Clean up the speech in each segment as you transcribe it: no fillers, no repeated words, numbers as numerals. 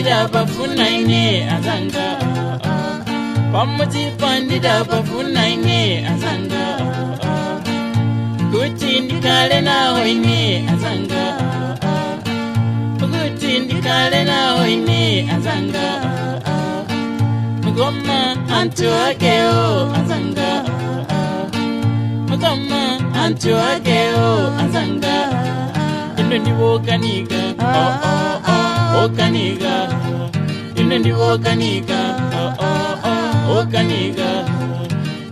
Ndidapafuna ine azanga, pamudzipa ndidapafuna ine azanga, kuti ndikale nawo ine azanga, kuti ndikale nawo ine azanga, mugoma antu akeo azanga, mugoma antu akeo azanga, ino ndiwokanika oh oh oh okanika, ino ndiwokanika oh oh oh okanika,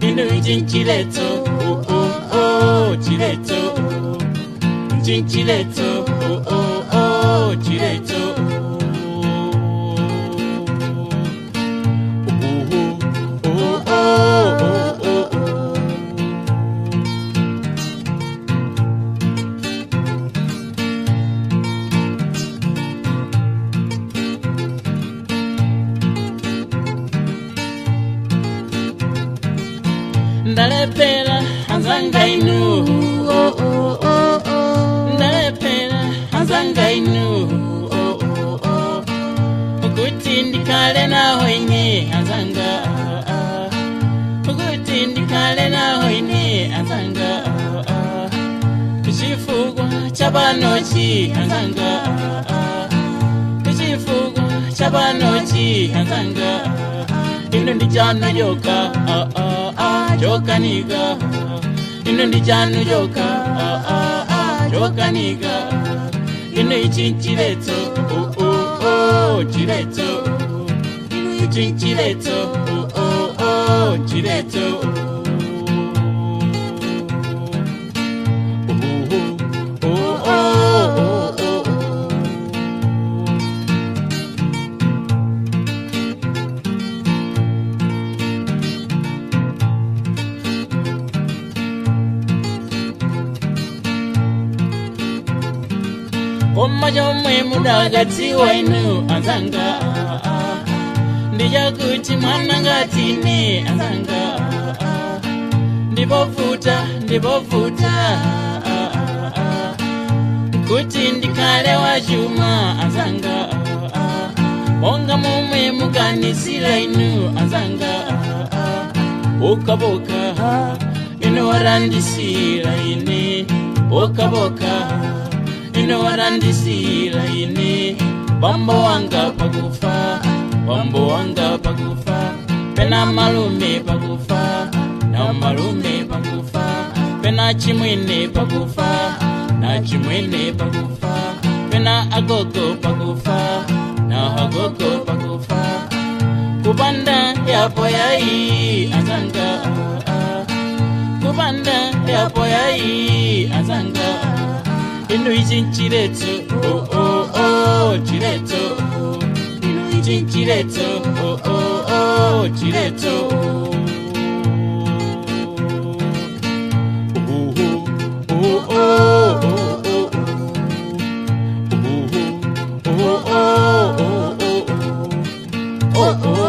ino ichinchiletso oh oh oh chiletso, chinchiletso oh oh oh chiletso. Oh oh oh oh oh. Ndalepela anzanga inu oh oh oh oh, ndalepela anzanga inu oh oh oh, kuti ndikale naho ine anzanga, kuti ndikale naho ine anzanga, chifukwa chabanochi anzanga, chifukwa chabanochi anzanga, ino ndichano yoka ah ah ah chokanika, ino ndichano yoka ah ah ah chokanika, ino ichinchiletso oh oh oh chiletso, ino ichinchiletso oh oh oh chiletso. Oh oh oh oh oh. Koma chomwe mudakadziwa inu anzanga, ndichakuti mwana ngati ine anzanga, ndipovuta ndipovuta kuti ndikhale wachuma anzanga, monga momwe mukanisira inu anzanga, bokaboka inu warandisira ine, bokaboka ino warandisira ine, bambo wanga pakufa, bambo wanga pakufa, pena malume pakufa, na malume pakufa, pena chimwene pakufa, na chimwene pakufa, pena agogo pakufa, na agogo pakufa, kupanda yapo yai azanga, kupanda yapo yai azanga, ino ichinchiletso oh oh oh chiletso, ino ichinchiletso oh oh oh chiletso. Oh oh oh oh oh oh oh oh oh oh oh.